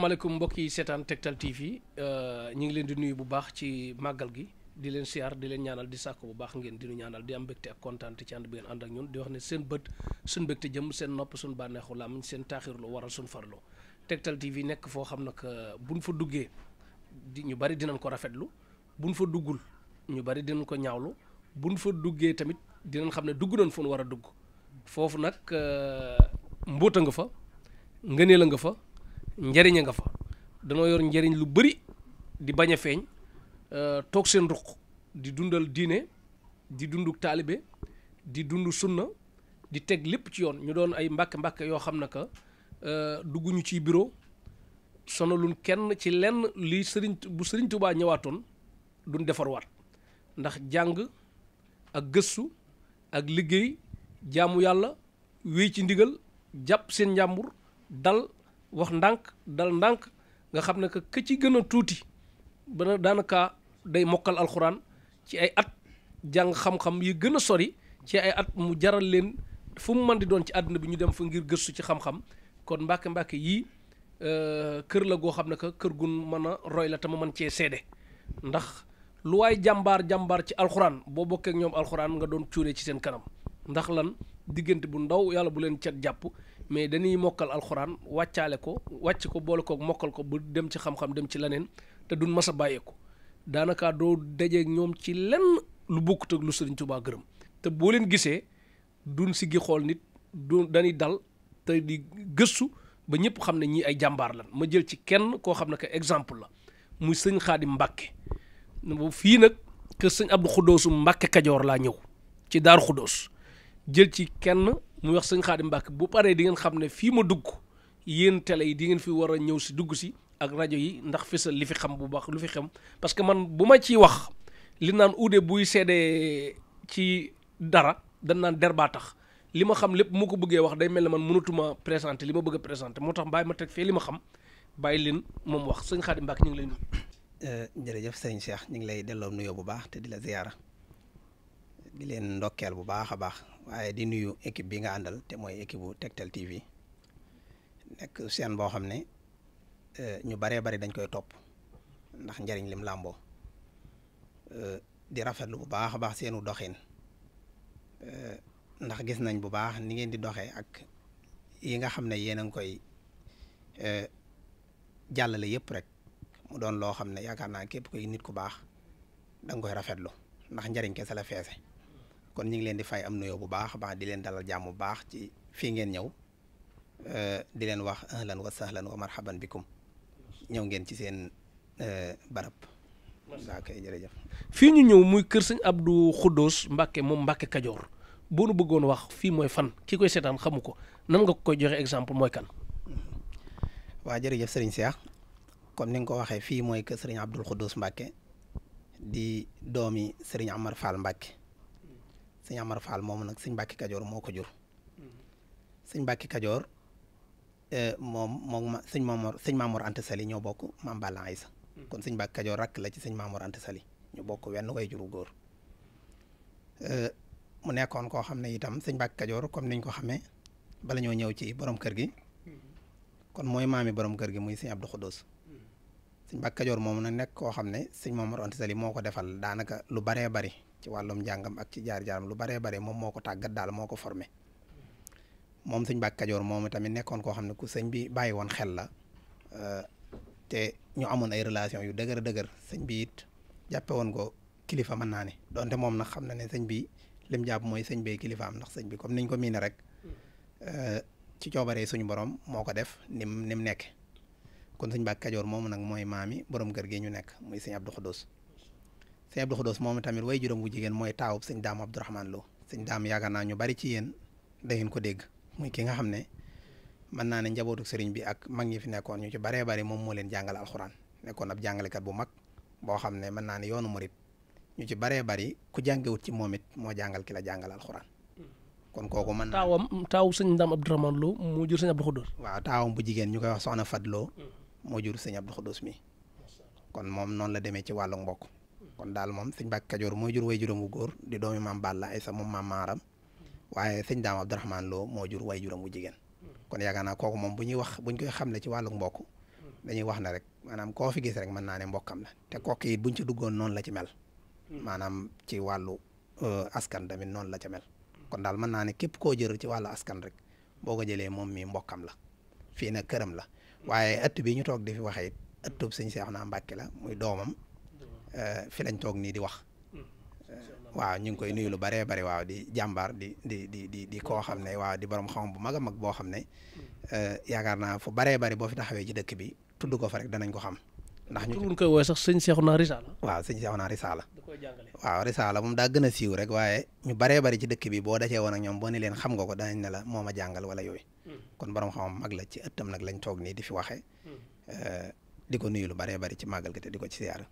salaamaaleykum mbokk yi seetaan Tektal TV ñu ngi leen di nuyu bu baax ci màggal gi di leen siyaar di leen ñaanal di sàkk bu baax ngeen di ñu ñaanal di am mbégte ak kontaan ci ànd bi ngeen ànd ak ñun di wax ne seen bët suñ mbégte jëm seen nopp suñ bànneexu làmmiñ seen taaxirlu waral suñ farlu Tektal TV nekk foo xam nag buñ fa duggee ñu bari dinañ ko rafetlu buñ fa duggul ñu bari dinañ ko ñaawlu buñ fa duggee tamit dinañ xam ne dugg nañ fu ñu war a dugg foofu nag mbóota nga fa ngëneel a nga fa njariñ a nga fa danoo yor njariñ lu bari di bañ a feeñ toog seen ruq di dundal diine di dundu taalibe di dund sunna di teg lépp ci yoon ñu doon ay mbàkke yoo xam ne que dugguñu ci bureau sonalun kenn ci lenn li Sëriñ Tuubaa ñëwaatoon duñ defarwaat ndax jàng ak gëstu ak liggéey jaamu yàlla wéy ci ndigal jàpp seen njàmbur dal wax ndànk dal ndànk nga xam ne que ka ci gën a tuuti ba daanaka day mokkal alxuraan ci ay at jàng xam-xam yi gën a sori ci ay at mu jaral leen fu mu mën di doon ci àdduna bi ñu dem fa ngir gëstu ci xam-xam kon mbàkke yii kër la goo xam ne que kër gun mën a roy la te ma mën cee seede ndax lu waay jàmbaar ci alxuraan boo bokkee ak ñoom alxuraan nga doon cuune ci seen kanam ndax lan diggante bu ndaw yàlla bu leen cet jàpp mais dañuy mokkal alxuraan wàcc ko boole ko mokkal ko bu dem ci xam-xam dem ci leneen te duñ mas a bàyyeeku daanaka doo dajeeg ñoom ci lenn lu bokkut ak lu Sëriñ Tuubaa gërëm te boo leen gisee duñ siggi xool nit du dañuy dal te di gëstu ba ñëpp xam ne ñii ay jàmbaar lan ma jël ci kenn koo xam ne que exemple la muy sëñ Xaadim Mbàkke fii nag kër sëñ Abdou Xuddoosu Mbàkke Kajoor laa ñëw ci Daaru Xuddoos jël ci kenn muy wax sëñ Xaadim Mbàkke bu paree di ngeen xam ne fii ma dugg yéen télé yi di ngeen fi war a ñëw si dugg si ak rajo yi ndax fësal li fi xam bu baax lu fi xam parce que man bu ma ciy wax li naan uude buy seedee ci dara dañ naan der baa tax li ma xam lépp mu ko bëggee wax day mel ne man mënatuma présenté li ma bëgg a présenté moo tax bàyyi ma teg fee li ma xam bàyyi leen moom wax sëñ Xaadim Mbàkke ñu ngi lay nuyu. jërëjëf sëñ Cheikh ñu ngi lay delloo nuyoo bu baax te di la ziyaara di leen ndokkeel bu baax a baax waaye di nuyu équipe bi nga àndal te mooy équipe bu Tektal TV nekk seen boo xam ne ñu baree bari dañ koy topp ndax njariñ lim làmboo di rafetlu bu baax a baax seenu doxin ndax gis nañ bu baax ni ngeen di doxee ak yi nga xam ne yéen a ngi koy jàllale yëpp rek mu doon loo xam ne yaakaar naa képp koy nit ku baax da nga koy rafetlu ndax njariñ kese la feese kon ñu ngi leen di fay am nuyoo bu baax a baax di leen dalal jàmm bu baax ci fii ngeen ñëw di leen wax ahlan wa sahlan wa marhaban bikum ñëw ngeen ci seen barab. waaw kay jërëjëf. fii ñu ñëw muy kër sëñ Abdou Xuddoos Mbàkke moom Mbàkke Kajoor boo nu bëggoon wax fii mooy fan ki koy seetaan xamu ko nan nga koy joxe exemple mooy kan. waa jërëjëf sëriñ Cheikh comme ni nga ko waxee fii mooy kër sëriñ Abdou Xuddoos Mbàkke di doomi sëriñ Amar Fall Mbàkke sëñ Amar Fall moomu nag sëñ Mbàkke Kajoor moo ko jur sëñ Mbàkke Kajoor sëñ Maamor Anta Sali ñoo bokk Maam Balla Aysa kon sëñ Mbàkke Kajoor rakk la ci sëñ Maamor Anta Sali ñu bokk wenn way juru góor mu nekkoon koo xam ne itam sëñ Mbàkke Kajoor comme niñ ko xamee bala ñoo ñëw ci borom kër gi kon mooy maami borom kër gi muy sëñ Abdou Xuddoos sëñ Mbàkke Kajoor moomu nag nekk koo xam ne sëñ Maamor Anta Sali moo ko defal daanaka lu baree bari ci wàllum njàngam ak ci jaar-jaaram lu baree bare moom moo ko tàggat daal moo ko formé moom sëñ Mbàkke Kajoor moom tamit nekkoon koo xam ne ku sëñ bi bàyyi woon xel la te ñu amoon ay relation yu dëgër sëñ bi it jàppe woon ko kilifa mën naa ne donte moom nag xam na ne sëñ bi lim jàpp mooy sëñ bee kilifaam ndax sëñ bi comme niñ ko miine rek ci coobaree suñu borom moo ko def nim nekk kon sëñ Mbàkke Kajoor moomu nag mooy maami borom kër gi ñu nekk muy sëñ Abdou Xuddoos sëñ Abdou Xuddoos moom tamit way juróom bu jigéen mooy taawub sëñ Daam Abdourahmane Lo sëñ Daam yaakaar naa ñu bari ci yéen da ngeen ko dégg muy ki nga xam ne mën naa ne njabootu sëriñ bi ak mag ñi fi nekkoon ñu ci baree bari moom moo leen jàngal alxuraan nekkoon ab jàngalekat bu mag boo xam ne mën naa ne yoonu murit ñu ci baree bari ku jàngewut ci moom it moo jàngal ki la jàngal alxuraan kon kooku mën naa taawu sëñ Daam Abdourahmane Lo moo jur sëñ Abdou Xuddoos waaw taawam bu jigéen ñu koy wax soxna Fat Lo moo jur sëñ Abdou Xuddoos mi kon moom noonu la demee ci wàllu mbokk kon daal moom sëñ Mbàkke Kajoor mooy jur way juróom wu góor di doomi maam Balla Aysa moom maam Maaram waaye sëñ Daam Abdourahmane Lo moo jur way juróom wu jigéen kon yaakaar naa kooku moom bu ñuy wax buñ koy xamle ci wàllu mbokk dañuy wax ne rek maanaam koo fi gis rek mën naa ne mbokkam la te kokki it buñ ci duggoon noonu la ci mel maanaam ci wàllu askan tamit noonu la ca mel kon daal mën naa ne képp koo jër ci wàllu askan rek boo ko jëlee moom mi mbokkam la fii nag këram la waaye ëtt bi ñu toog di fi waxee it ëttub sëñ Seexuna Mbàkke la muy doomam fi lañ toog nii di wax waaw ñu ngi koy nuyu lu baree bari waaw di jàmbaar di koo xam ne waaw di borom xam bu mag a mag boo xam ne yaakaar naa fu baree bari boo fi taxawee ci dëkk bi tudd ko fa rek danañ ko xam ndax ñu koy woowee sax sëñ Seexuna Risaala waaw sëñ Seexuna Risaala waaw Risaala moom daa gën a siiw rek waaye ñu baree bari ci dëkk bi boo dajee woon ak ñoom boo ne leen xam nga ko danañ ne la moo ma jàngal wala yooyu kon borom xam mag la ci ëttam nag lañ toog nii di fi waxee di ko nuyu lu baree bari ci màggal gi te di ko ci siyaara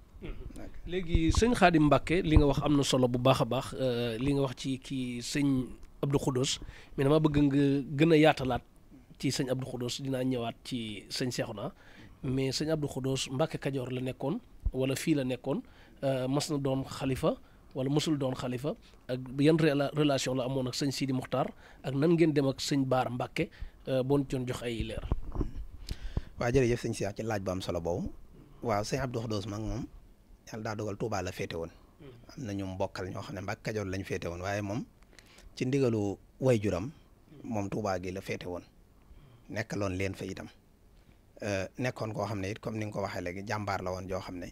léegi sëñ Xaadim Mbàkke li nga wax am na solo bu baax a baax li nga wax ci kii sëñ Abdou Khoudous mais dama bëgg nga gën a yaatalaat ci sëñ Abdou Khoudous dinaa ñëwaat ci sëñ Seexuna mais sëñ Abdou Khoudous Mbàkke Kajoor la nekkoon wala fii la nekkoon mas na doon xalifa wala mësul doon xalifa ak yan relation la amoon ak sëñ Sidi Muxtaar ak nan ngeen dem ak sëñ Baara Mbàkke boon doon jox ay leer. waaw jërëjëf sëñ Seex ci laaj bu am solo boobu waaw sëñ Abdou Khoudous mag moom yàlla daa dogal Touba la féete woon am na ñu mbokkal ñoo xam ne Mbàkke Kajoor lañ féete woon waaye moom ci ndigalu wayjuram moom Touba gi la féete woon nekkaloon leen fa itam nekkoon koo xam ne it comme ni nga ko waxee léegi jàmbaar la woon joo xam ne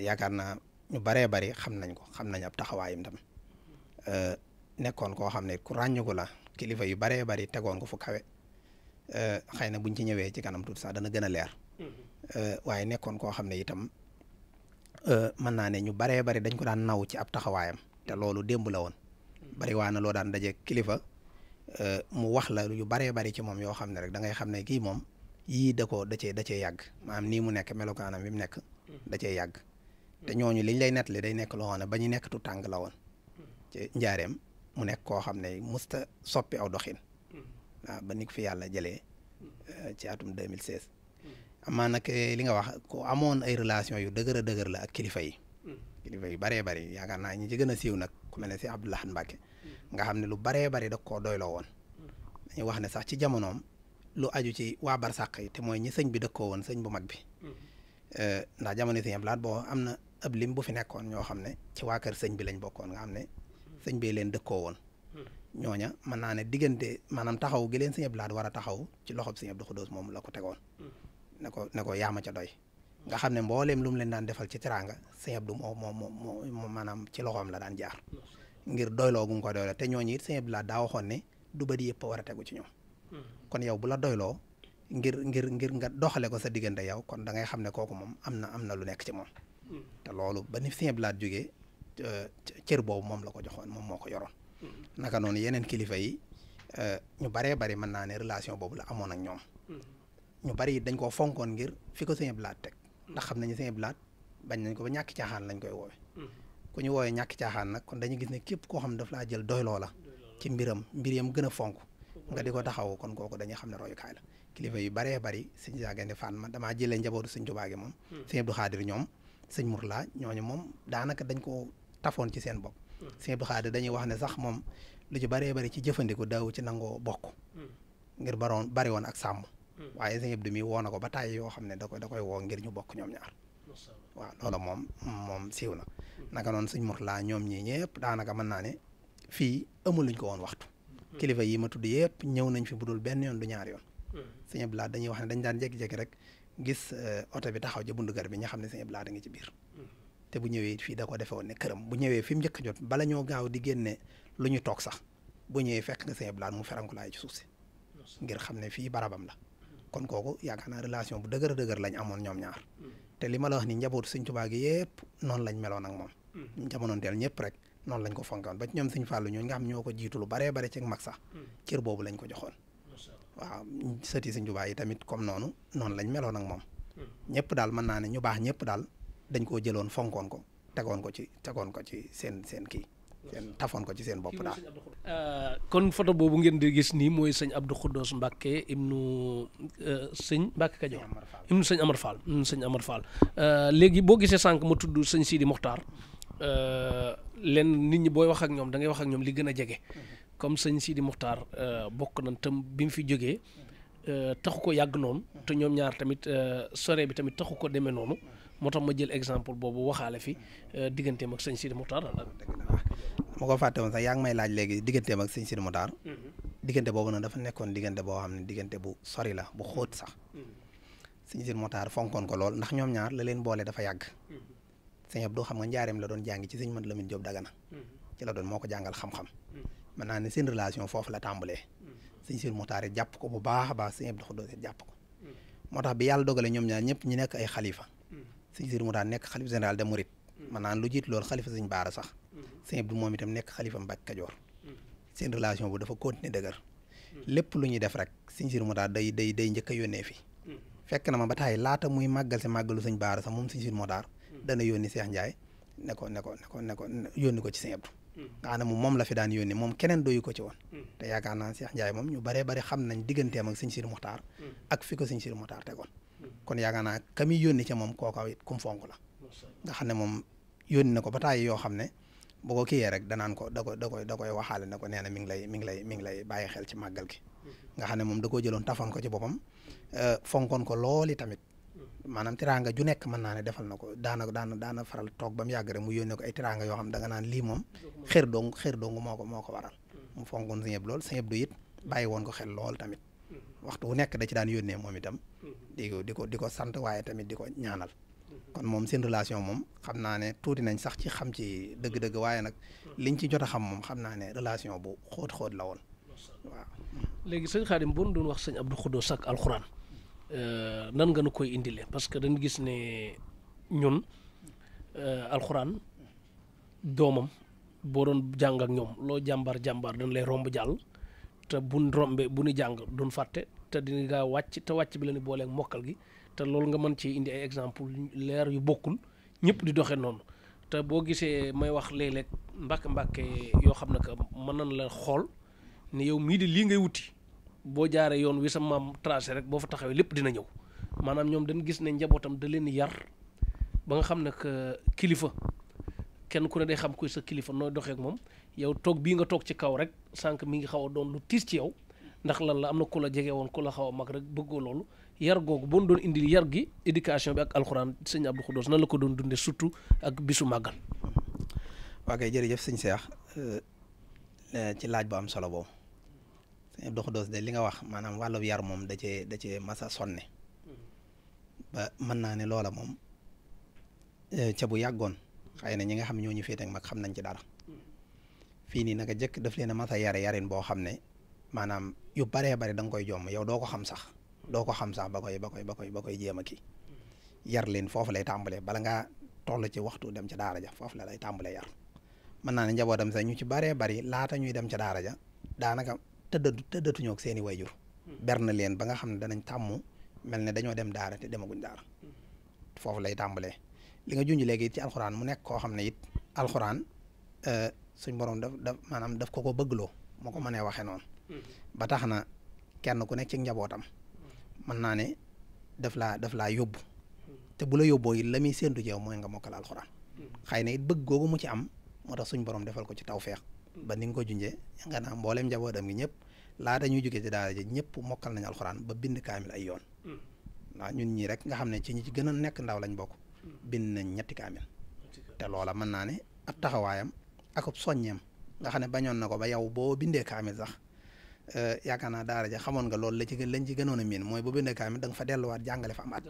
yaakaar naa ñu baree bari xam nañ ko xam nañ ab taxawaayam tam nekkoon koo xam ne ku ràññuku la kilifa yu baree bari tegoon ko fu kawe xëy na buñ ci ñëwee ci kanam tuuti sax dana gën a leer waaye nekkoon koo xam ne itam mën naa ne ñu baree bari dañ ko daan naw ci ab taxawaayam te loolu démb la woon bari waa na loo daan daje kilifa mu wax la yu baree bari ci moom yoo xam ne rek da ngay xam ne kii moom yii da cee yàgg maanaam nii mu nekk melokaanam bi mu nekk da cee yàgg te ñooñu liñ lay nettali day nekk loo xam ne ba ñu nekk tu tàng la woon ci njaareem mu nekk koo xam ne musta soppi aw doxin waaw ba ni ko fi yàlla jëlee ci atum 2016 amaa nag li nga wax ku amoon ay relation yu dëgër a dëgër la ak kilifa yi baree bari yaakaar naa ñi ci gën a siiw nag ku mel ne si Abdou Lahad Mbacke nga xam ne lu baree bari da koo doyloo woon dañuy wax ne sax ci jamonoom lu aju ci waa barsàq yi te mooy ñi sëñ bi dëkkoo woon sëñ bu mag bi ndax jamono sëñ Abdou Lahad boo am na ab lim bu fi nekkoon ñoo xam ne ci waa kër sëñ bi lañ bokkoon nga xam ne sëñ bi leen dëkkoo woon ñooña mën naa ne diggante maanaam taxaw gi leen sëñ Abdou Lahad war a taxaw ci loxob sëñ Abdou Khoudous moom la ko tegoon ne ko yaama ca doy nga xam ne mbooleem lu mu leen daan defal ci teraanga sëñ Abdou moo maanaam ci loxoom la daan jaar ngir doyloo gu mu ko doyloo te ñooñu it sëñ Abdou Lahad daa waxoon ne du bari yëpp a war a tegu ci ñoom kon yow bu la doyloo ngir nga doxale ko sa diggante yow kon da ngay xam ne kooku moom am na lu nekk ci moom te loolu ba ni sëñ Abdou Lahad jógee cër boobu moom la ko joxoon moom moo ko yoroon naka noonu yeneen kilifa yi ñu baree bari mën naa ne relation boobu la amoon ak ñoom ñu bari dañ koo fonkoon ngir fi ko sëñ Abdou Lahad teg ndax xam nañu sëñ Abdou Lahad bañ nañ ko ba ñàkki caaxaan lañ koy woowe ku ñu woowee ñàkki caaxaan nag kon dañu gis ne képp koo xam ne daf laa jël doyloo la ci mbir yam gën a fonk nga di ko taxaw kon kooku dañuy xam ne royukaay la kilifa yu baree bari sëñ Gaynde Fatma damaa jëlee njabootu sëñ Tuubaa gi moom sëñ Abdou Khadir ñoom sëñ Mourla ñooñu moom daanaka dañ ko tafoon ci seen bopp sëñ Abdou Khadir dañuy wax ne sax moom lu ci baree bari ci jëfandiku daaw ci nangoo bokk ngir bari woon ak sàmm waaye sëñ Abdou mi woo na ko ba tàyyi yoo xam ne da koy woo ngir ñu bokk ñoom ñaar waaw loolu moom siiw na naka noonu sëñ Mourla ñoom ñii ñëpp daanaka mën naa ne fii amul luñ ko woon waxtu kilifa yi ma tudd yëpp ñëw nañ fi budul benn yoon du ñaar yoon sëñ Abdou Lahad dañuy wax ne dañ daan jékki-jékki rek gis oto bi taxaw ja bundu gar bi nga xam ne sëñ Abdou Lahad da nga ci biir te bu ñëwee fii da ko defe woon ne këram bu ñëwee fi mu njëkk a jot bala ñoo gaaw di génne lu ñu toog sax bu ñëwee fekk nga sëñ Abdou Lahad mu ferankulaay ci suuf si ngir xam ne fii barabam la kon kooku yaakaar naa relation bu dëgër a dëgër lañ amoon ñoom ñaar te li ma la wax ni njabootu sëñ Tuubaa gi yëpp noonu lañ meloon ak moom jamonoonteel ñëpp rek noonu lañ ko fonkoon ba ci ñoom sëñ Fàllu ñooñu nga xam ñoo ko jiitu lu baree bare ci mag sax cër boobu lañ ko joxoon waaw sëti sëñ Tuubaa yi tamit comme noonu lañ meloon ak moom ñëpp daal mën naa ne ñu baax ñëpp daal dañ koo jëloon fonkoon ko tegoon ko ci seen kii seen tafoon ko ci seen bopp daal kon photo boobu ngeen di gis nii mooy sëñ Abdou Khoudous Mbacke ibnu sëñ Mbacke Kajoor ibnu sëñ Amar Fall léegi boo gisee sànq ma tudd sëñ Sidi Mokhtar leen nit ñi booy wax ak ñoom da ngay wax ak ñoom li gën a jege comme sëñ Sidi Mokhtar bokk nañ tam bi mu fi jógee taxu ko yàgg noonu te ñoom ñaar tamit sore bi tamit taxu ko demee noonu moo tax ma jël exemple boobu waxaale fi digganteem ak sëñ Sidi Mokhtar ma ko fàtte woon sax yaa ngi may laaj léegi digganteem ak sëñ Sidi Mokhtar diggante boobu nag dafa nekkoon diggante boo xam ne diggante bu sori la bu xóot sax sëñ Sidi Mokhtar fonkoon ko lool ndax ñoom ñaar la leen boole dafa yàgg sëñ Abdou xam nga njaareem la doon jàngi ci sëñ Mat Lamin Jóob Dagana ci la doon moo ko jàngal xam-xam mën naa ne seen relation foofu la tàmbalee sëñ Sidi Mokhtar it jàpp ko bu baax a baax sëñ Abdou Khoudoss it jàpp ko moo tax bi yàlla dogale ñoom ñaar ñëpp ñu nekk ay xalifa sëñ Sidi Mokhtar nekk xalifa général de Mouride mën naa lu jiit loolu xalifa sëñ Baara sax sëñ Abdou moom itam nekk xalifa Mbàkke Kajoor seen relation bu dafa continuer dëgër lépp lu ñuy def rek sëñ Sidi Mokhtar day njëkk a yónnee fi fekk na ma ba taay laata muy màggal si màggalu sëñ Baara sax moom sëñ Sidi Mokhtar dana yónni Cheikh Ndiaye ne ko yónni ko ci sëñ Abdou nga xam ne moom la fi daan yónni moom keneen doyu ko ci woon te yaakaar naa Cheikh Ndiaye moom ñu baree bari xam nañ digganteem ak sëñ Sidi Mokhtar ak fi ko sëñ Sidi Mokhtar tegoon kon yaakaar naa ka muy yónni ca moom kooka it kum fonk la nga xam ne moom yónni na ko ba taay yoo xam ne boo ko kiyee rek danaan ko da koy waxaale ne ko nee na mi ngi lay bàyyi xel ci màggal gi nga xam ne moom da koo jëloon tafoon ko ci boppam fonkoon ko looli tamit maanaam teraanga ju nekk mën naa ne defal na ko daana faral toog ba mu yàgg rek mu yónnee ko ay teraanga yoo xam da nga naan lii moom xër dong moo ko waral mu fonkoon sëñ Abdou lool sëñ Abdou it bàyyi woon ko xel lool tamit waxtu wu nekk da ci daan yónnee moom itam di ko sant waaye tamit di ko ñaanal kon moom seen relation moom xam naa ne tuuti nañ sax ci xam ci dëgg-dëgg waaye nag liñ ci jot a xam moom xam naa ne relation bu xóot la woon waaw. léegi sëñ Khadim bu ñu doon wax sëñ Abdou Khoudoss ak alxuraan nan nga nu koy indile parce que dañu gis ne ñun alxuraan doomam boo doon jàng ak ñoom loo jàmbar dañ lay romb jàll te buñ rombe bu ñu jàng duñ fàtte te dina gaa wàcc te wàcc bi la ñu booleeg mokkal gi te loolu nga mën ci indi ay exemple leer yu bokkul ñëpp di doxee noonu te boo gisee may wax léeg-léeg mbàkke yoo xam ne que mën nañ la xool ne yow mii di lii ngay wuti boo jaaree yoon wi sa maam tracé rek boo fa taxawee lépp dina ñëw maanaam ñoom dañ gis ne njabootam da leen yar ba nga xam ne que kilifa kenn ku ne day xam kuy sa kilifa nooy doxee ak moom yow toog bii nga toog ci kaw rek sànq mi ngi xaw a doon lu tiis ci yow ndax lan la am na ku la jege woon ku la xaw a mag rek bëggoo loolu yar googu boo doon indil yar gi éducation bi ak alxuraan sëñ Abdou Khoudoss nan la ko doon dundee surtout ak bisu màggal. waa kay jërëjëf sëñ Cheikh ci laaj bu am solo boobu sëñ Abdou Khoudoss de li nga wax maanaam wàllu yar moom da cee masa sonne ba mën naa ne loola moom ca bu yàggoon xëy na ñi nga xam ñoo ñu féete ak mag xam nañ ci dara fii nii naka jëkk daf leen a masa yarin boo xam ne maanaam yu baree bari da nga koy jomm yow doo ko xam sax ba koy jéem a kii yar leen foofu lay tàmbalee bala ngaa toll ci waxtu dem ca daara ja foofu la lay tàmbalee yar mën naa ne njabootam sax ñu ci baree bari laata ñuy dem ca daara ja daanaka tëddatuñoo ak seeni wayjur ber na leen ba nga xam ne danañ tàmm mel ne dañoo dem daara te demaguñ daara foofu lay tàmbalee li nga junj léegi ci alxuraan mu nekk koo xam ne it alxuraan suñ borom maanaam daf ko bëggloo moo ko mënee waxee noonu ba tax na kenn ku nekk ci njabootam mën naa ne daf laa yóbbu te bu la yóbboo it la muy séentu ci yow mooy nga mokkal alxuraan xëy na it bëgg googu mu ci am moo tax suñ borom defal ko ci tawfeex ba ni nga ko junjee nga naa mbooleem njabootam gi ñëpp laata ñuy jógee ci daara ji ñëpp mokkal nañ alxuraan ba bind kaamil ay yoon waaw ñun ñii rek nga xam ne ci ñi ci gën a nekk ndaw lañ bokk bind nañ 3 kaamil te loola mën naa ne ab taxawaayam ak ab soññeem nga xam ne bañoon na ko ba yow boo bindee kaamil sax yaakaar naa daara ja xamoon nga loolu lañ ci gënoon a miin mooy boo bindee kaamil da nga fa delluwaat jàngale fa am at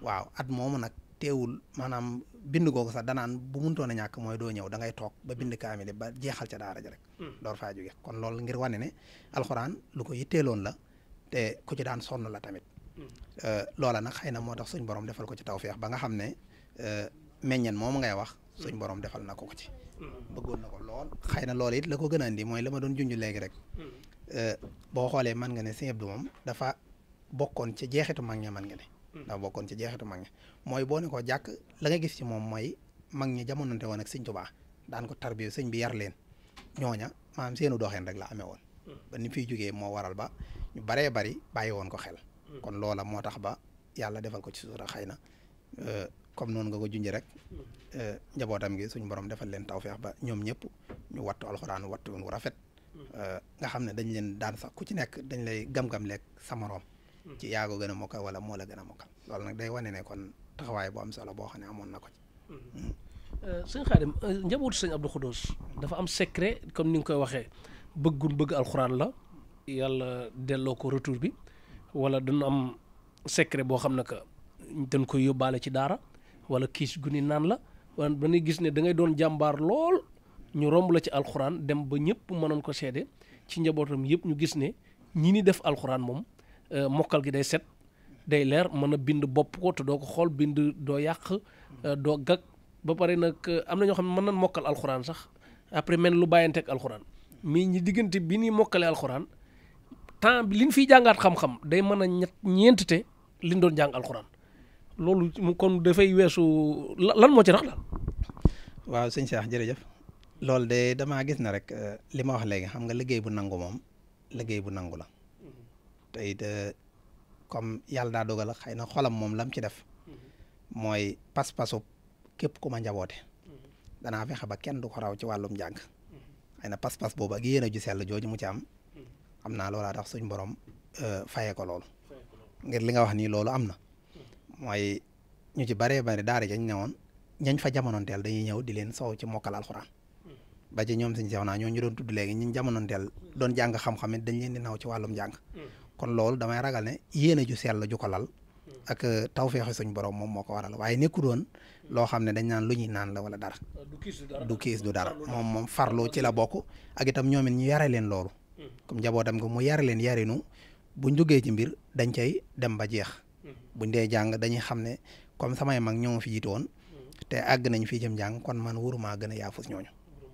waaw at moomu nag teewul maanaam bind googu sax danaan bu muntoon a ñàkk mooy doo ñëw da ngay toog ba bind kaamil ba jeexal ca daara ja rek door faa jóge kon loolu ngir wane ne alxuraan lu ko yitteeloon la te ku ci daan sonn la tamit loola nag xëy na moo tax suñ borom defal ko ci tawfeex ba nga xam ne meññeen moomu ngay wax suñ borom defal na ko ci bëggoon na ko lool xëy na loolu it la ko gën a indi mooy la ma doon junj léegi rek boo xoolee man nga ne sëñ Abdou moom dafa bokkoon ci jeexitu mag ña man nga ne dafa bokkoon ci jeexitu mag ña mooy boo ne ko jàkk la nga gis ci moom mooy mag ñi jamonante woon ak sëñ Tuubaa daan ko tarbiyu sëñ bi yar leen ñooña maanaam seenu doxeen rek la amee woon ba ni fiy jógee moo waral ba ñu baree bari bàyyi woon ko xel kon loola moo tax ba yàlla defal ko ci sutura xëy na comme noonu nga ko junj rek njabootam gi suñ borom defal leen tawfeex ba ñoom ñëpp ñu wattu alxuraan wattu wu rafet nga xam ne dañ leen daan sax ku ci nekk dañ lay gam-gam leeg sa moroom ci yaa ko gën a mokkal wala moo la gën a mokkal loolu nag day wane ne kon taxawaay bu am solo boo xam ne amoon na ko ci. sëñ Xaadim njabootu sëñ Abdou Khoudous dafa am secret comme ni nga koy waxee bëgg alxuraan la yàlla delloo ko retour bi wala dañu am secret boo xam ne que dañ koy yóbbaale ci daara wala kiis gu ni naan la wala dañuy gis ne da ngay doon jàmbaar lool ñu romb la ci alxuraan dem ba ñëpp mënoon ko seede ci njabootam yëpp ñu gis ne ñi ni def alxuraan moom mokkal gi day set day leer mën a bind bopp ko te doo ko xool bind doo yàq doo gag ba pare nag am na ñoo xam ne mën nañ mokkal alxuraan sax après mel lu bàyyanteeg alxuraan mais ñi diggante bi ni mokkale alxuraan temps bi li ñu fiy jàngaat xam-xam day mën a ñeent te li ñu doon jàng alxuraan loolu kon dafay weesu lan moo ci rax daal. waaw sëñ Cheikh jërëjëf loolu de damaa gis na rek li ma wax léegi xam nga liggéey bu nangu moom liggéey bu nangu la te it comme yàlla daa dogal xëy na xolam moom lam ci def mooy pas-pasu képp ku ma njaboote danaa fexe ba kenn du ko raw ci wàllum njàng xëy na pas-pas boobu ak yéen a ju sell jooju mu ci am naa loolaa tax suñ borom fayee ko loolu ngir li nga wax nii loolu am na mooy ñu ci baree bari daara jañ ne woon ñañ fa jamonoonteel dañuy ñëw di leen sow ci mokkal alxuraan ba ci ñoom suñ seex naa ñoo ñu doon tudd léegi ñi jamonoonteel doon jàng xam-xam it dañ leen di naw ci wàllum njàng kon loolu damay ragal ne yéen a ju sell ju ko lal ak tawfeexi suñ borom moom moo ko waral waaye nekku doon loo xam ne dañ naan lu ñuy naan la wala dara du kiis du dara moom farlu ci la bokk ak itam ñoom it ñu yare leen loolu comme njabootam nga mu yare leen yarinu buñ duggee ci mbir dañ cay dem ba jeex buñ dee jàng dañuy xam ne comme samay mag ñoo fi jiitu woon te àgg nañ fii jëm jàng kon man wóorumaa gën a yaafus ñooñu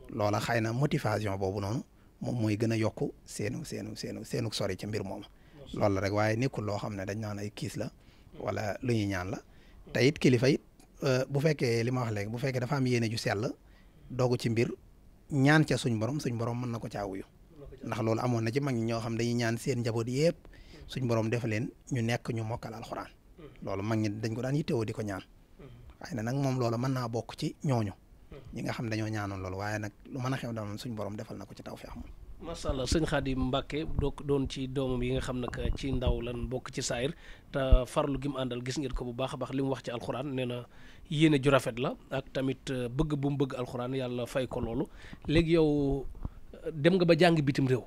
loola xëy na motivation boobu noonu moom mooy gën a yokku seenu sori ci mbir moom loolu la rek waaye nekkul loo xam ne dañ naan ay kiis la wala lu ñuy ñaan la te it kilifa it bu fekkee li ma wax léegi bu fekkee dafa am yéene ju sell doogu ci mbir ñaan ca suñ borom mën na ko caa wuyu ndax loolu amoon na ci mag ñi ñoo xam dañuy ñaan seen njaboot yëpp suñ borom def leen ñu nekk ñu mokkal alxuraan loolu mag ñi dañ ko daan yittewoo di ko ñaan waaye nag moom loolu mën naa bokk ci ñooñu ñi nga xam dañoo ñaanoon loolu waaye nag lu mën a xew daal suñ borom defal na ko ci tawfeex moom. macha allah sëñ Xaadim Mbàkke doon ci doomam yi nga xam ne que ci ndaw lan bokk ci saayir te farlu gi mu àndal gis ngeen ko bu baax a baax li mu wax ci alxuraan nee na yéene ju rafet la ak tamit bëgg bu mu bëgg alxuraan yàlla fay ko loolu léegi yow dem nga ba jàng bitim réew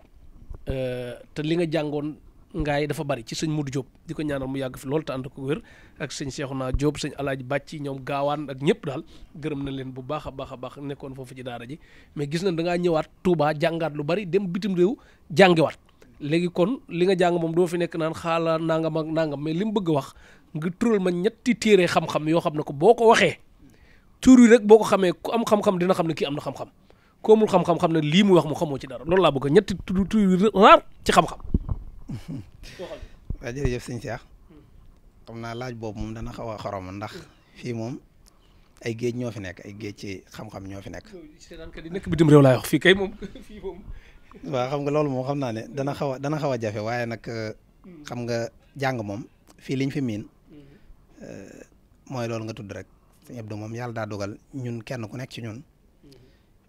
te li nga jàngoon ngaay dafa bari ci sëñ Modou Diop di ko ñaanal mu yàgg fi loolu te ànd ko wér ak sëñ Cheikhouna Diop sëñ Alaaji Bàcci ñoom gaawaan ak ñëpp daal gërëm na leen bu baax a baax nekkoon foofu ci daara ji mais gis nañ da ngaa ñëwaat Touba jàngaat lu bari dem bitim réew jàngiwaat léegi kon li nga jàng moom doo fi nekk naan xaala nangam ak nangam mais li mu bëgg a wax nga tural ma ñetti téere xam-xam yoo xam ne ko boo ko waxee tur yi rek boo ko xamee ku am xam-xam dina xam ne kii am na xam-xam ku amul xam-xam xam ne lii muy wax mu xamoo ci dara loolu laa bëgg ñetti tur yi raar ci xam-xam. waaw jërëjëf sëñ Cheikh xam naa laaj boobu moom dana xaw a xorom ndax fii moom ay géej ñoo fi nekk ay géej ci xam-xam ñoo fi nekk. seetaankat yi nekk bitim réew laay wax fii kay moom fii moom. waaw xam nga loolu moom xam naa ne dana xaw a jafe waaye nag xam nga jàng moom fii liñ fi miin mooy loolu nga tudd rek sëñ Abdou moom yàlla daa dogal ñun kenn ku nekk ci ñun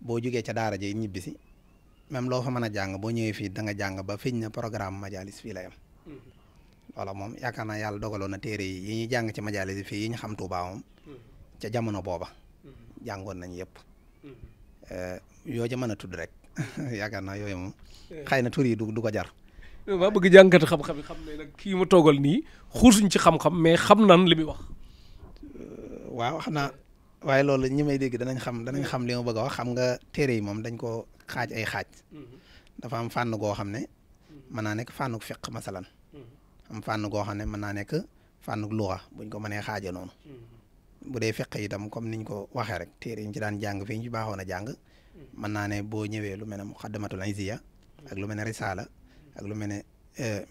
boo jógee ca daara ji ñibbisi même loo fa mën a jàng boo ñëwee fii da nga jàng ba fiñ na programme majalis fii la yam loola moom yaakaar naa yàlla dogaloon na téere yi ñuy jàng ci majalis yi fii yi ñu xam Tuubaa moom ca jamono booba jàngoon nañ yëpp yoo ca mën a tudd rek yaakaar naa yooyu moom xëy na tur yi du ko jar. maa bëgg jàngkat xam-xam yi xam ne nag kii ma toogal nii xuusuñ ci xam-xam mais xam nan li muy wax. waaw xam naa waaye loolu ñi may dégg danañ xam li ma bëgg a wax xam nga téere yi moom dañ ko xaaj ay xaaj dafa am fànn goo xam ne mën naa nekk fànnuk fiq masalan am fànn goo xam ne mën naa nekk fànnuk luxa buñ ko mënee xaaje noonu bu dee fiq itam comme niñ ko waxee rek téere yi ñu ci daan jàng fii ñu ci baaxoon a jàng mën naa ne boo ñëwee lu mel ne muqaddamatul izziya ak lu mel ne risaala ak lu mel ne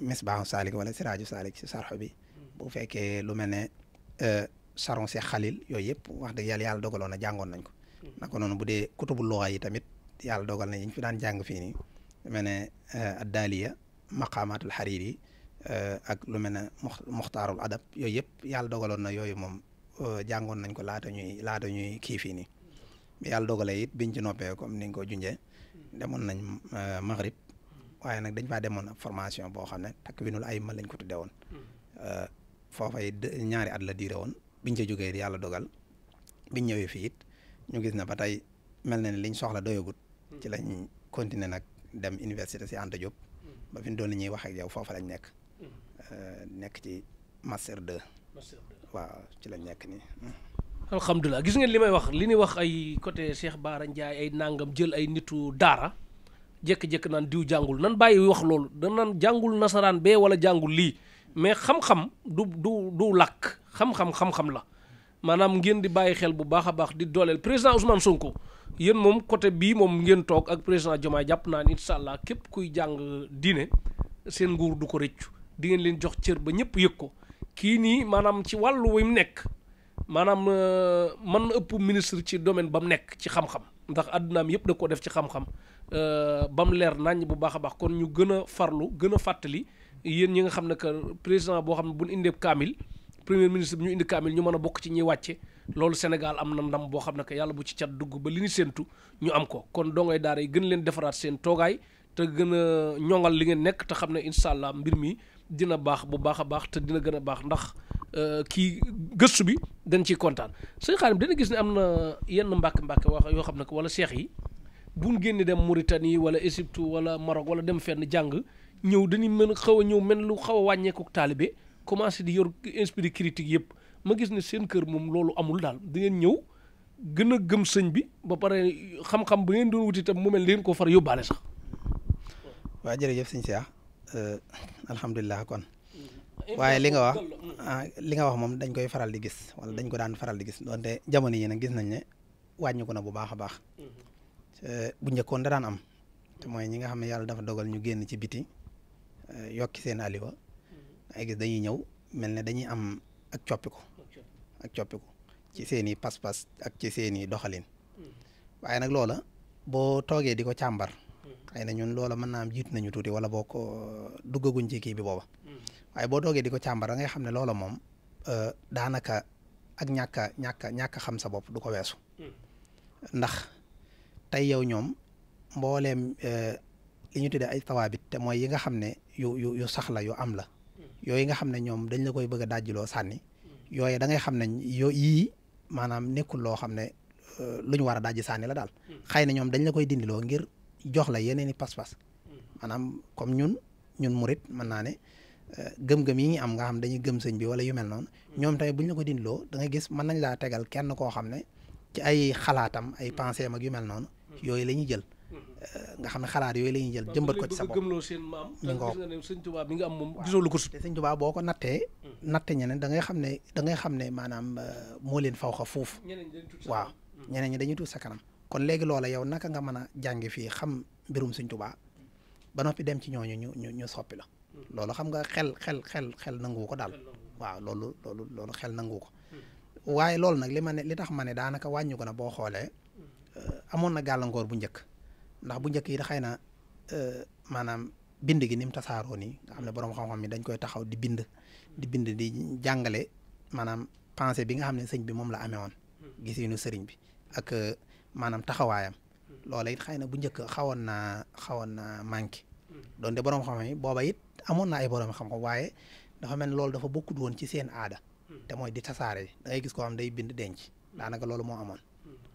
misbaahu saalik wala siraaju saalik ci sarxo bi bu fekkee lu mel ne saron Seex Xalil yooyu yëpp wax dëgg yàlla dogaloon na jàngoon nañ ko naka noonu bu dee kutubu luxa yi tamit yàlla dogal na ñu fi daan jàng fii nii lu mel ne addaaliya maqaamaatul xariiri ak lu mel ne muxtaarul adab yooyu yëpp yàlla dogaloon na yooyu moom jàngoon nañ ko laata ñuy kii fii nii yàlla dogalee it biñ ci noppee comme ni nga ko junjee demoon nañ Maghrib waaye nag dañ faa demoon ab formation boo xam ne takwinul ayma lañ ko tuddee woon foofay ñaari at la diire woon biñ ca jógee yàlla dogal biñ ñëwee fii it ñu gis na ba tey mel na ne liñ soxla doyagut ci lañ continuer nag dem université si Anta Diop ba fi mu doon ñuy wax ak yow foofa lañ nekk nekk ci master 2 waaw ci lañ nekk nii. alhamdulilah gis ngeen li may wax li ñuy wax ay côté Cheikh Bara Ndiaye ay nangam jël ay nitu daara jékki-jékki naan diw jàngul nan bàyyi wax loolu da naan jàngul nasaraan bee wala jàngul lii mais xam-xam du làkk xam-xam la maanaam ngeen di bàyyi xel bu baax a baax di dooleel président Ousmane Sonko yéen moom côté bii moom ngeen toog ak président Diomaye jàpp naa ni incha allah képp kuy jàng diine seen nguur du ko rëccu di ngeen leen jox cër ba ñëpp yëg ko kii nii maanaam ci wàllu wi mu nekk maanaam mën na ëpp ministre ci domaine ba mu nekk ci xam-xam ndax àddunaam yëpp da ko def ci xam-xam ba mu leer naññ bu baax a baax kon ñu gën a farlu gën a fàttali yéen ñi nga xam ne que président boo xam ne bu ñu indee kaamil premier ministre bi ñu indi kaamil ñu mën a bokk ci ñuy wàcce loolu Sénégal am na ndam boo xam ne que yàlla bu ci cat dugg ba li ñu séentu ñu am ko kon dongay daara yi gën leen defaraat seen toogaay te gën a ñoŋal li ngeen nekk te xam ne incha allah mbir mi dina baax bu baax a baax te dina gën a baax ndax kii gëstu bi dañ ciy kontaan sëñ Xaadim dana gis ne am na yenn mbàkk wax yoo xam ne que wala seex yi buñ génne dem Mauritanie wala Égypte wala Maroc wala dem fenn jàng ñëw dañuy mën a xaw a ñëw mel lu xaw a wàññeeku taalibe commencé di yor esprit critique yëpp ma gis ne seen kër moom loolu amul daal da ngeen ñëw gën a gëm sëñ bi ba pare xam-xam bu ngeen doon wuti itam mu mel leen ko far yóbbaale sax. waaw jërëjëf sëñ Cheikh alhamdulilah kon waaye li nga wax moom dañ koy faral di gis wala dañ ko daan faral di gis donte jamono yi nag gis nañ ne wàññi ko na bu baax a baax bu njëkkoon da daan am te mooy ñi nga xam ne yàlla dafa dogal ñu génn ci biti yokki seen aliwa ay gis dañuy ñëw mel ne dañuy am ak coppiku ci seen i pas-pas ak ci seen i doxalin waaye nag loola boo toogee di ko càmbar xëy na ñun loola mën naa am jiitu nañu tuuti wala boo ko duggaguñ ci kii bi booba waaye boo toogee di ko càmbar da ngay xam ne loola moom daanaka ak ñàkk xam sa bopp du ko weesu ndax tey yow ñoom mbooleem li ñu tuddee ay tawaabit te mooy yi nga xam ne yu sax la yu am la yooyu nga xam ne ñoom dañ la koy bëgg a dajjiloo sànni yooyu da ngay xam ne yii maanaam nekkul loo xam ne lu ñu war a dajji sànni la daal xëy na ñoom dañ la koy dindiloo ngir jox la yeneen i pas-pas maanaam comme ñun murit mën naa ne gëm-gëm yi ñu am nga xam dañuy gëm sëñ bi wala yu mel noonu ñoom tamit buñ la ko dindiloo da ngay gis mën nañ laa tegal kenn koo xam ne ci ay xalaatam ay pensée mag yu mel noonu yooyu la ñuy jël nga xam ne xalaat yooyu la ñuy jël jëmbat ko ci sa bopp mi ngoo sëñ Tuubaa bi nga am moom gisoo lu ko sut te sëñ Tuubaa boo ko natte ñeneen da ngay xam ne maanaam moo leen faw xa fuuf waaw ñeneen ñi dañuy tuut sa kanam kon léegi loola yow naka nga mën a jàngi fii xam mbirum sëñ Tuubaa ba noppi dem ci ñooñu ñu soppi la loolu xam nga xel nangu ko daal waaw loolu xel nangu ko waaye loolu nag li tax ma ne daanaka wàññi ko na boo xoolee amoon na gàllankoor bu njëkk ndax bu njëkk yi da xëy na maanaam bind gi ni mu tasaaroo nii nga xam ne borom xam-xam yi dañ koy taxaw di bind di jàngale maanaam pensée bi nga xam ne sëñ bi moom la amee woon gisinu sëriñ bi ak maanaam taxawaayam loola it xëy na bu njëkk xawoon naa manqué donte borom xam-xam yi booba it amoon na ay borom xam-xam waaye dafa mel ni loolu dafa bokkut woon ci seen aada te mooy di tasaare da ngay gis koo xam day bind denc daanaka loolu moo amoon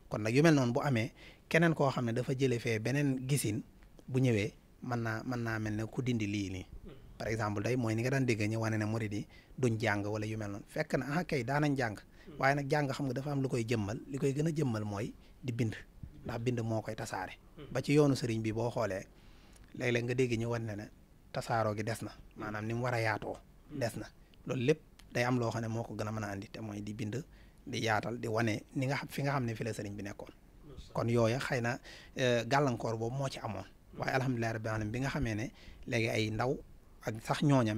kon nag yu mel noonu bu amee keneen koo xam ne dafa jëlee fee beneen gisin bu ñëwee mën naa mel ne ku dindi lii nii par exemple day mooy ni nga daan dégg ñu wane ne murid yi duñ jàng wala yu mel noonu fekk na kay daanañ jàng waaye nag jàng xam nga dafa am lu koy jëmmal li koy gën a jëmmal mooy di bind ndax bind moo koy tasaare ba ci yoonu sëriñ bi boo xoolee léeg-léeg nga dégg ñu wane ne tasaaroo gi des na maanaam ni mu war a yaatoo des na loolu lépp day am loo xam ne moo ko gën a mën a andi te mooy di bind di yaatal di wane ni nga xam fi nga xam ne fi la sëriñ bi nekkoon kon yooya xëy na gàllankoor boobu moo ci amoon waaye alhamdulilah rabbil alamin bi nga xamee ne léegi ay ndaw ak sax ñooña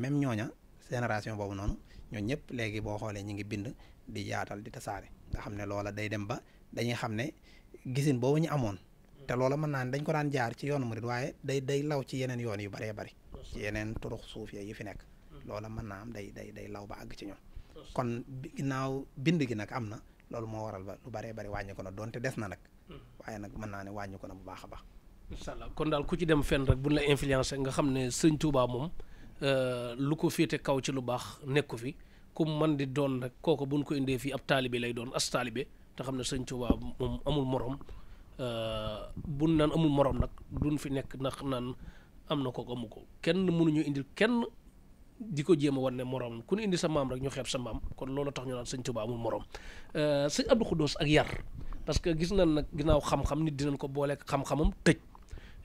génération boobu noonu ñoo ñëpp léegi boo xoolee ñu ngi bind di yaatal di tasaare nga xam ne loola day dem ba dañuy xam ne gisin boobu ñu amoon te loola mën naa ne dañ ko daan jaar ci yoonu murid waaye day law ci yeneen yoon yu bëree bëri ci yeneen turux suuf yi fi nekk loola mën naa am day law ba àgg ci ñoom kon ginnaaw bind gi nag am na loolu moo waral ba lu bëree bëri wàññi ko na doonte des na nag waaye nag mën naa ne wàññi ko na bu baax a baax incha allah kon daal ku ci dem fenn rek buñ la influencé nga xam ne sëñ Touba moom lu ko féete kaw ci lu baax nekku fi ku man di doon nag kooku buñ ko indee fii ab taalibe lay doon as taalibe te xam ne sëñ Tuubaa moom amul morom buñ naan amul morom nag duñ fi nekk ndax naan am na kooku amu ko kenn mënuñu indil kenn di ko jéem a wan ne morom ku ñu indi sa maam rek ñu xeeb sa maam kon loolu tax ñu naan sëñ Tuubaa amul morom sëñ Abdou Khoudoss ak yar parce que gis nañ nag ginnaaw xam-xam nit dinañ ko booleeg xam-xamam tëj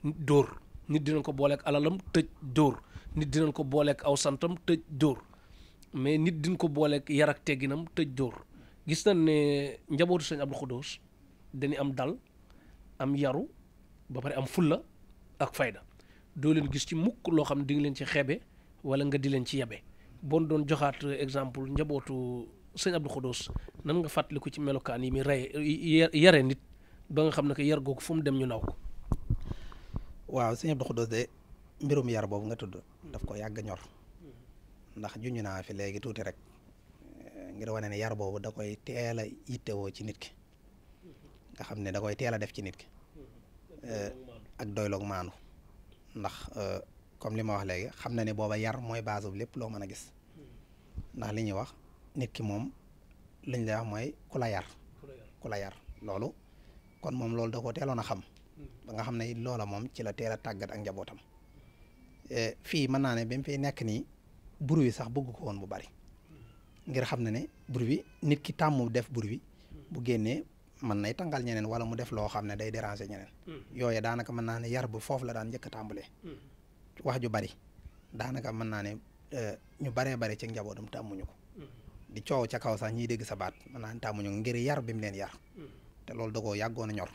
dóor nit dinañ ko booleeg alalam tëj dóor nit dinañ ko booleeg aw santam tëj dóor mais nit dinañ ko booleeg yar ak tegginam tëj dóor gis nañ ne njabootu sëñ Abdou Khoudoss dañuy am dal am yaru ba pare am fulla ak fayda doo leen gis ci mukk loo xam ne di nga leen ci xeebe wala nga di leen ci yebe bon doon joxaat exemple njabootu sëñ Abdou Khoudoss nan nga fàttaliku ci melokaan yi muy yare nit ba nga xam ne que yar googu fu mu dem ñu naw ko. waaw sëñ Abdou Khoudoss de mbirum yar boobu nga tudd daf ko yàgg ñor ndax juñu naa fi léegi tuuti rek ngir wane ne yar boobu da koy teel a yittewoo ci nit ki nga xam ne da koy teel a def ci nit ki ak doyloog maanu ndax comme li ma wax léegi xam na ne booba yar mooy base bu lépp loo mën a gis ndax li ñuy wax nit ki moom liñ lay wax mooy ku la yar loolu kon moom loolu da ko teeloon a xam ba nga xam ne loola moom ci la teel a tàggat ak njabootam fii mën naa ne bi mu fiy nekk nii bruit sax bëgg ko woon bu bari ngir xam ne bruit nit ki tàmmu def bruit bu génnee mën nay tàngal ñeneen wala mu def loo xam ne day déranger ñeneen yooye daanaka mën naa ne yar bu foofu la daan njëkk a tàmbalee wax ju bari daanaka mën naa ne ñu baree bari ci njabootam tàmmuñu ko di coow ca kaw sax ñiy dégg sa baat mën naa ne tàmmuñu ko ngir yar bi mu leen yar te loolu da koo yàggoon a ñor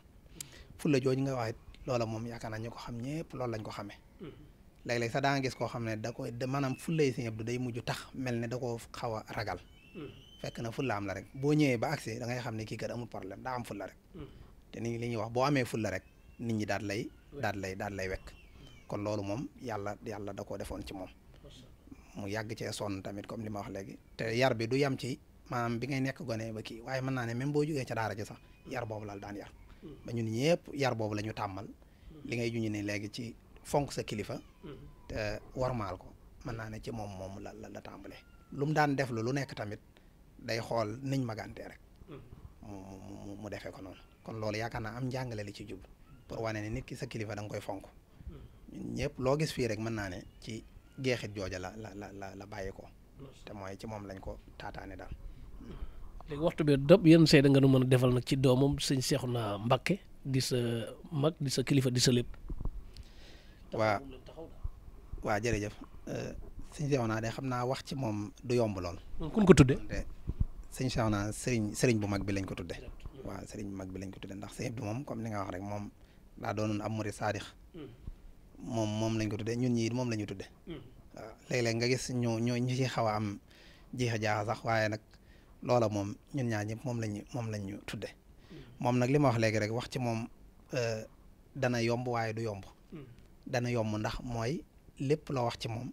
fulla jooju nga wax loola moom yaakaar naa ñu ko xam ñëpp loolu lañ ko xamee léeg-léeg sax daa nga gis koo xam ne da koy maanaam fullay si du day mujj tax mel ne da koo xaw a ragal fekk na fulla am la rek boo ñëwee ba agsi da ngay xam ne kii kat amul problème daa am fulla rek te ni li ñuy wax boo amee fulla rek nit ñi daal lay wekk kon loolu moom yàlla da koo defoon ci moom mu yàgg cee sonn tamit comme li ma wax léegi te yar bi du yem ci maanaam bi ngay nekk gone ba kii waaye mën naa ne même boo jógee ca daara ji sax yar boobu laal daan yar ba ñun ñëpp yar boobu la ñu tàmmal li ngay juñu ne léegi ci fonk sa kilifa te warmaal ko mën naa ne ci moom la tàmbalee lu mu daan def lu nekk tamit day xool niñ magantee rek mu defee ko noonu kon loolu yaakaar naa am njàngale li ci jub pour wane ne nit ki sa kilifa da nga koy fonk ñun ñëpp loo gis fii rek mën naa ne ci jeexit jooja la bàyyi ko te mooy ci moom lañ ko taataane daal. léegi waxtu bi dëpp yenn seede nga nu mën a defal nag ci doomam sëñ Seexuna Mbàkke di sa mag di sa kilifa di sa lépp. waa jërëjëf sëñ Seexuna de xam naa wax ci moom du yomb lool. kun ko tudde sëñ Seexuna sëriñ bu mag bi lañ ko tudde waaw sëriñ bu mag bi lañ ko tudde ndax sëñ bi moom comme li nga wax rek moom daa doonoon am murid saadix moom lañ ko tudde ñun ñii moom la ñu tudde waaw léeg-léeg nga gis ñu ci xaw a am jiixa jaaxa sax waaye nag loola moom ñun ñaar ñëpp moom lañ ñu tudde moom nag li ma wax léegi rek wax ci moom dana yomb waaye du yomb dana yomb ndax mooy lépp loo wax ci moom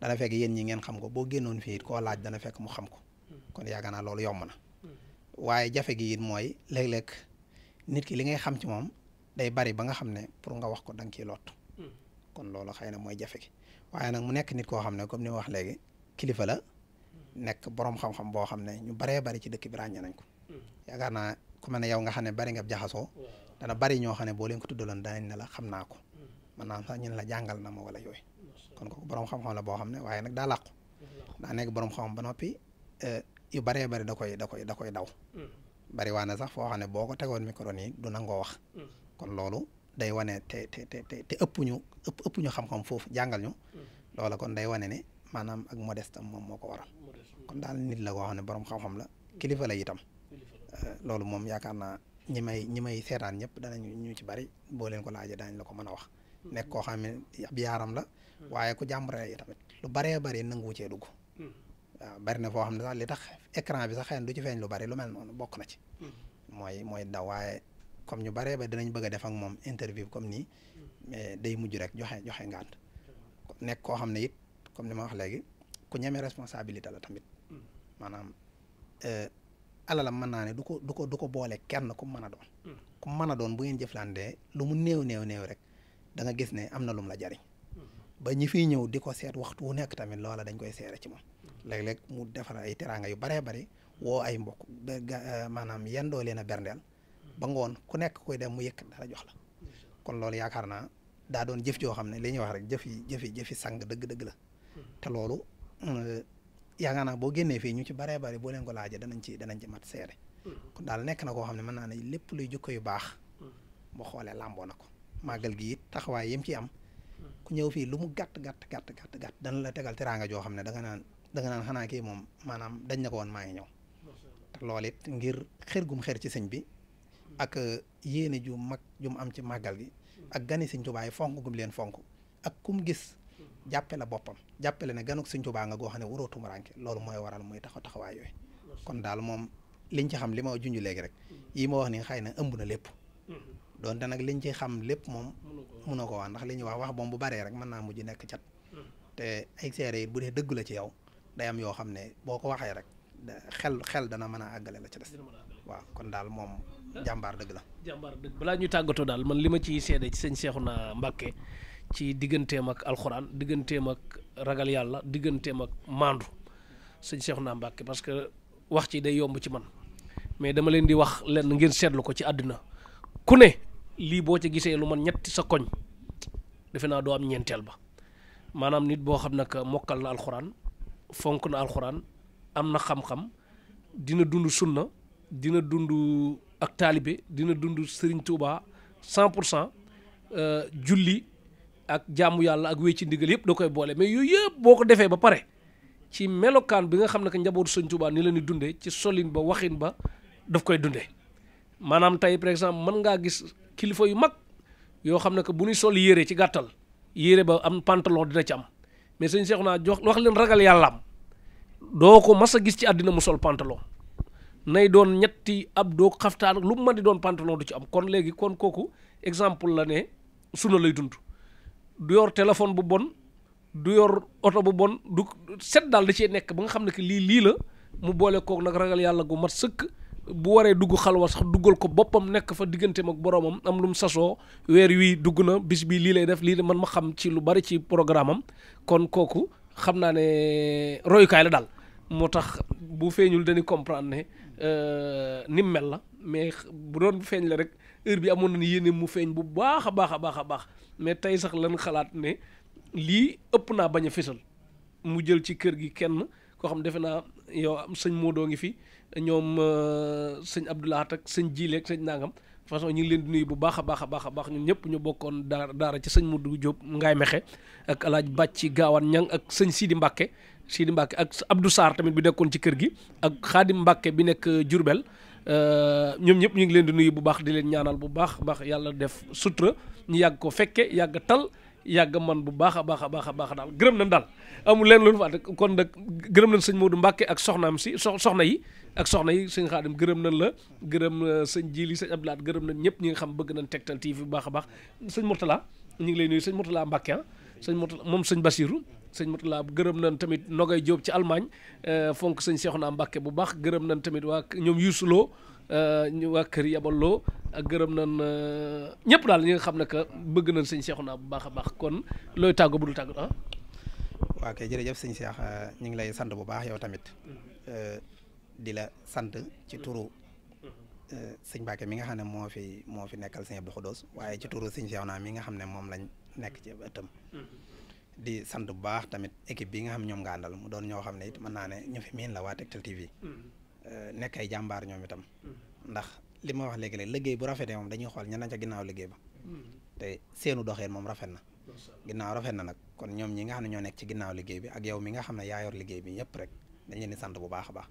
dana fekk yéen ñi ngeen xam ko boo génnoon fii it koo laaj dana fekk mu xam ko kon yaakaar naa loolu yomb na waaye jafe gi it mooy léeg-léeg nit ki li ngay xam ci moom day bari ba nga xam ne pour nga wax ko da nga ciy lott kon loolu xëy na mooy jafe gi waaye nag mu nekk nit koo xam ne comme ni ma wax léegi kilifa la nekk boroom xam-xam boo xam ne ñu baree bari ci dëkk bi ràññee nañ ko yaakaar naa ku mel ne yow nga xam ne bari nga jaxasoo dana bari ñoo xam ne boo leen ko tuddaloon danañ ne la xam naa ko maanaam sax ñu ne la jàngal na ma wala yooyu kon kooku boroom xam-xam la boo xam ne waaye nag daa làqu daa nekk boroom xam-xam ba noppi yu baree bari da koy daw bari waa ne sax foo xam ne boo ko tegoon micro yi du nangoo wax kon loolu day wane te ëpp ñu xam-xam foofu jàngal ñu loola kon day wane ne maanaam ak modeste am moom moo ko waral kon daal nit la koo xam ne boroom xam-xam la kilifa la itam loolu moom yaakaar naa ñi may seetaan ñëpp danañu ñu ci bari boo leen ko laajee danañ la ko mën a wax nekk koo xam ne ab yaaram la waaye ku jàmbare yi tamit lu baree bari nanguwu cee dugg waaw bari na foo xam ne sax li tax écran bi sax xëy na du ci feeñ lu bari lu mel noonu bokk na ci mooy daw waaye comme ñu baree ba dinañ bëgg a def ak moom interview comme nii mais day mujj rek joxe ngànt nekk koo xam ne it comme ni ma wax léegi ku ñeme responsabilité la tamit maanaam alalam mën naa ne du ko boole kenn ku mën a doon ku mën a doon bu ngeen jëflantee lu mu néew rek da nga gis ne am na lum la jariñ ba ñi fiy ñëw di ko seet waxtu wu nekk tamit loola dañ koy seere ci moom léeg-léeg mu defar ay teraanga yu baree bari woo ay mbokk maanaam yendoo leen a berndeel ba ngoon ku nekk koy dem mu yëkkat dara jox la kon loolu yaakaar naa daa doon jëf joo xam ne li ñuy wax rek jëfi sang dëgg-dëgg la te loolu yaakaar naa boo génnee fii ñu ci baree bari boo leen ko laajee danañ ci mat seere kon daal nekk na koo xam ne mën naa ne lépp luy jukko yu baax boo xoolee làmboo na ko màggal gi it taxawaay yim ci am ku ñëw fii lu mu gàtt dana la tegal teraanga joo xam ne da nga naan xanaa kii moom maanaam dañ na ko woon maa ngi ñëw te loolu it ngir xër gum xër ci sëñ bi ak yéene ju mag ju mu am ci màggal gi ak gani sëñ Tuubaa yi fonk gum leen fonk ak kum gis jàppe la boppam jàppale ne ganuk sëñ Tuubaa nga goo xam ne waroo tumuraanke loolu mooy waral muy taxawaay yooyu kon daal moom liñ ci xam li ma junj léegi rek yi ma wax ni xëy na ëmb na lépp doonte nag liñ ci xam lépp moom mënoo ko wax ndax li ñuy wax moom bu baree rek mën naa mujj nekk cat te ay seere yi bu dee dëgg la ci yow day am yoo xam ne boo ko waxee rek xel dana mën a àggale la ci des waaw kon daal moom jàmbaar dëgg la jàmbaar dëgg balaa ñuy tàggatoo daal man li ma ciy seede ci sëñ Cheikhouna Mbacké ci digganteem ak alxuraan digganteem ak ragal yàlla digganteem ak maandu sëñ Cheikhouna Mbacké parce que wax ci day yomb ci man mais dama leen di wax lenn ngeen seetlu ko ci àdduna ku ne lii boo ca gisee lu man ñetti sa koñ defe naa doo am ñeenteel ba maanaam nit boo xam ne que mokkal na alxuraan fonk na alxuraan am na xam-xam dina dund sunna dina dund ak taalibe dina dund Serigne Touba 100% julli ak jaamu yàlla ak wéy ci ndigal yëpp da koy boole mais yooyu yëpp boo ko defee ba pare ci melokaan bi nga xam ne que njabootu Serigne Touba ni la ni dundee ci solin ba waxin ba daf koy dundee maanaam tey par exemple mën ngaa gis kilifa yu mag yoo xam ne que bu ñuy sol yére ci gàttal yére ba am pantalon dina ci am mais sëñ Cheikhouna wax leen ragal yàllaam doo ko mas a gis ci àddina mu sol pantalon nay doon ñetti ab doo xaftaan lu mu mën di doon pantalon du ci am kon léegi kon kooku exemple la ne suna lay dund du yor téléphone bu bon du yor oto bu bon du set daal da cee nekk ba nga xam ne que lii la mu boole kook nag ragal yàlla gu mat sëkk bu waree dugg xalwa sax duggal ko boppam nekk fa digganteem ak boroomam am lu mu sasoo weer wi dugg na bis bi lii lay def lii man ma xam ci lu bari ci programme am kon kooku xam naa ne royukaay la daal moo tax bu feeñul dañuy comprendre ne ni mu mel la mais bu doon feeñ la rek heure bi amoon na yéene mu feeñ bu baax a baax mais tey sax lan xalaat ne lii ëpp naa bañ a fésal mu jël ci kër gi kenn koo xam defe naa yow am sëñ Modou ngi fi ñoom sëñ Abdoulahat ak sëñ Jile ak sëñ Nangam façon ñu ngi leen di nuyu bu baax a baax ñun ñëpp ñu bokkoon daara ci sëñ Modou Diop Ngaay Mexe ak alaaj Bàcci Gaawaan Ñang ak sëñ Sidi Mbàkke ak Abdou Sarr tamit bi nekkoon ci kër gi ak Xaadim Mbàkke bi nekk Jurbel ñoom ñëpp ñu ngi leen di nuyu bu baax di leen ñaanal bu baax yàlla def sutura ñu yàgg ko fekke yàgg tal yàgg man bu baax a baax daal gërëm nañ daal amul leen loolu fàtte kon nag gërëm nañ sëñ Modou Mbàkke ak soxnaam si soxna yi sëñ Xaadim gërëm nañ la gërëm sëñ Jili sëñ Abdoulaat gërëm nañ ñëpp ñi nga xam bëgg nañ Tektal TV bu baax a baax sëñ Mourtala ñu ngi lay nuyu sëñ Mourtala Mbàkke sëñ Mourtala moom sëñ Basiru sëñ Mourtala gërëm nañ tamit Nogay Diop ci Allemagne fonk sëñ Cheikhouna Mbàkke bu baax gërëm nañ tamit waa ñoom Youssou Lo waa kër Yabal Lo ak gërëm nañ ñëpp daal ñi nga xam ne que bëgg nañ sëñ Cheikhouna bu baax a baax kon looy tàggu bu dul tàggu waaw kay jërëjëf sëñ Cheikh ñu ngi lay sant bu baax yow tamit di la sant ci turu sëñ Mbacke mi nga xam ne moo fi nekkal sëñ Abdou Khoudous waaye ci turu sëñ Cheikhouna mi nga xam ne moom lañ nekk ci ëttam di sant bu baax tamit équipe bi nga xam ñoom nga àndal mu doon ñoo xam ne it mën naa ne ñu fi miin la waa Tektal TV nekk ay jàmbaar ñoom itam ndax li ma wax léegi liggéey bu rafetee moom dañuy xool ñenn ca ginnaaw liggéey ba te seenu doxeen moom rafet na ginnaaw rafet na nag kon ñoom ñi nga xam ne ñoo nekk ci ginnaaw liggéey bi ak yow mi nga xam ne yaa yor liggéey bi yëpp rek dañ leen di sant bu baax a baax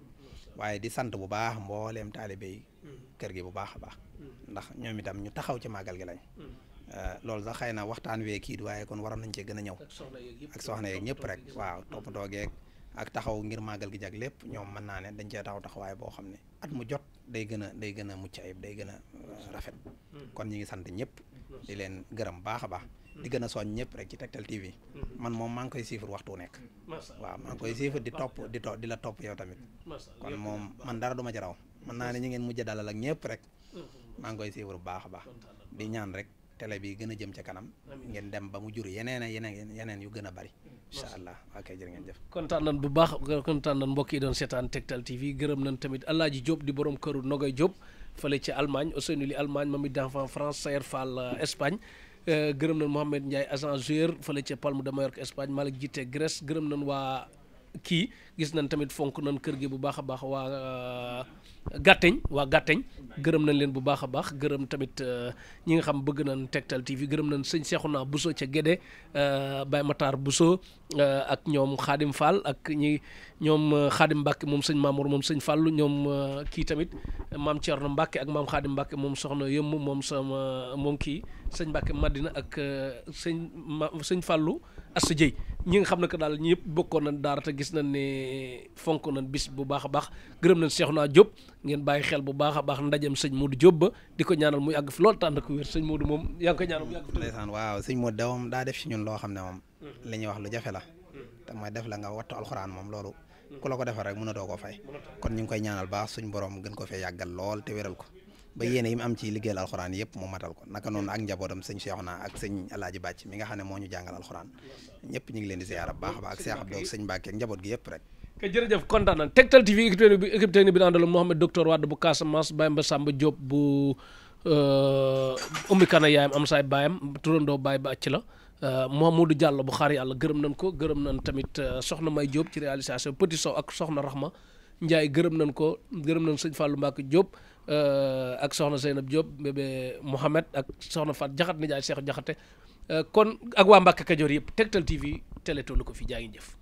waaye di sant bu baax mbooleem taalibe yi kër gi bu baax a baax ndax ñoom itam ñu taxaw ci màggal gi lañ loolu sax xëy na waxtaan wee kii waaye kon waroon nañ cee gën a ñëw ak soxna yeeg ñëpp rek waaw toppatoo geeg ak taxaw ngir màggal gi jag lépp ñoom mën naa ne dañ cee taxawaay boo xam ne at mu jot day gën a mucc ayib day gën a rafet kon ñi ngi sant ñëpp di leen gërëm baax a baax di gën a soñ ñëpp rek ci Tektal TV man moom maa ngi koy siifar waxtu nekk waaw maa ngi koy siifar di la topp yow tamit kon moom man dara du ma ci raw mën naa ne ñi ngeen mujj dalal ak ñëpp rek maa ngi koy siifar bu baax a baax di ñaan rek télé bi gën a jëm ca kanam ngeen dem ba mu jur yeneen yu gën a bari incha allah waa kay jërë ngeen jëf kontaan nañ bu baax kontaan nañ mbokk yi doon seetaan Tektal TV gërëm nañ tamit Alaaji Diop di borom këru Nogay Diop fële ci Allemagne Ousseynou Ly Allemagne Mami d'enfant France Sayer Fall Espagne gërëm nañ Mohamed Ndiaye agent joueur fële ca Palme de Mallorca Espagne Malick Jité Grèce gërëm nañ waa kii gis nañ tamit fonk nañ kër gi bu baax a baax waa Gàtteñ gërëm nañ leen bu baax a baax gërëm tamit ñi nga xam bëgg nañ Tektal TV gërëm nañ sëñ Cheikhouna Bousso ca Guédé Baye Matar Bousso ak ñoom Khadim Fall ak ñoom Khadim Mbacke moom sëñ Mamour moom sëñ Fallou ñoom kii tamit maam Thierno Mbacke ak maam Khadim Mbacke moom soxna yëmm moom kii sëñ Mbacke Madina ak sëñ Fallou Assa Dieye ñi nga xam ne que daal ñëpp bokkoon nañ daara te gis nañ ne fonk nañ bis bu baax a baax gërëm nañ Cheikhouna Diop ngeen bàyyi xel bu baax a baax ndajem sëñ Modou Diop ba di ko ñaanal muy àgg fi loolu tànn ko wér sëñ Modou moom yaa ngi koy ñaanal mu yàgg fi ndeysaan waaw sëñ Modou da moom daa def ci ñun loo xam ne moom li ñuy wax lu jafe la te mooy def la nga wattu alxuraan moom loolu ku la ko defal rek mënatoo koo fay kon ñu ngi koy ñaanal baax suñ borom gën ko fee yàggal lool te wéral ko ba yéene yi mu am ci liggéeyal alxuraan yëpp mu matal ko naka noonu ak njabootam sëñ Cheikhouna ak sëñ Alaaji Bàcc mi nga xam ne moo ñu jàngal alxuraan ñëpp ñu ngi leen di ziyaara bu baax a baax ak Cheikh Abdou ak sëñ Mbacke ak njaboot gi yëpp rek ke jërëjëf kontaan nañ Tektal TV équipe technique bi àndaloon Mohamed docteur Wade bu Casamance Baye Mba Samba Diop bu Oumy Kana yaayam am saay baayam turandoo Baye Bàcc la Mouhamadou Diallo bu xaar yàlla gërëm nañ ko gërëm nañ tamit soxna May Diop ci réalisation Petit Sow ak soxna Rahma Ndiaye gërëm nañ ko gërëm nañ sëñ Fallou Mbacke Diop ak soxna Zeynab Diop bébé Mohamed ak soxna Fat Jaxate nijaay Cheikh Jaxate kon ak waa Mbacke Kajoor yëpp Tektal TV télé tollu ko fi jaa ngi jëf